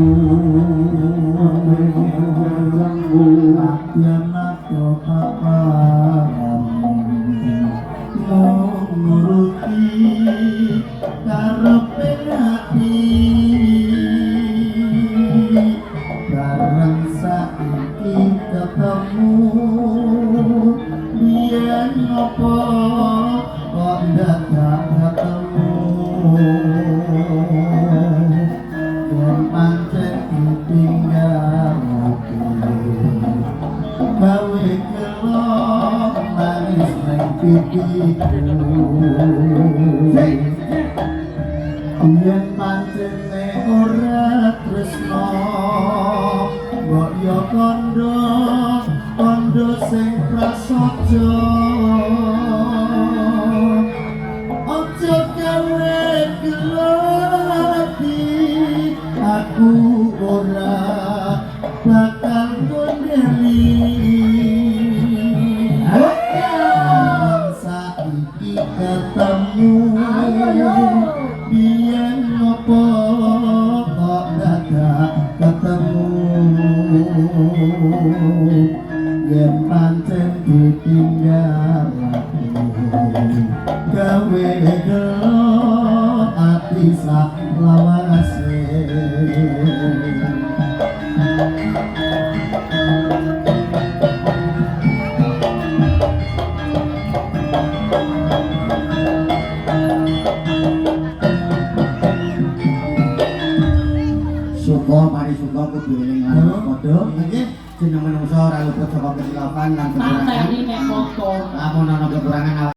ketemu, Adyanata paparan mung nuruti karepe ati, bareng saiki ketemu, biyen ngopo kok dadak ketemu? Yen pancen ditinggal ati, gawe gelo nangis ning pipiku. Yen pancene ora tresno, mbok yo kandha kandha sing prasaja, aja gawe gelo ati, aku ora bakal ngondeli. Saiki ketemu, biyen ngopo kok dadak ketemu? Yen pancen ditinggal aku, gawe gelo ati sak lawase. Suka mari suka kudu eling lan padha. Nggih. Jeneng menungso ora luput saka kekhilafan lan kekurangan. Materi nek motor. Lamun ana kekurangan.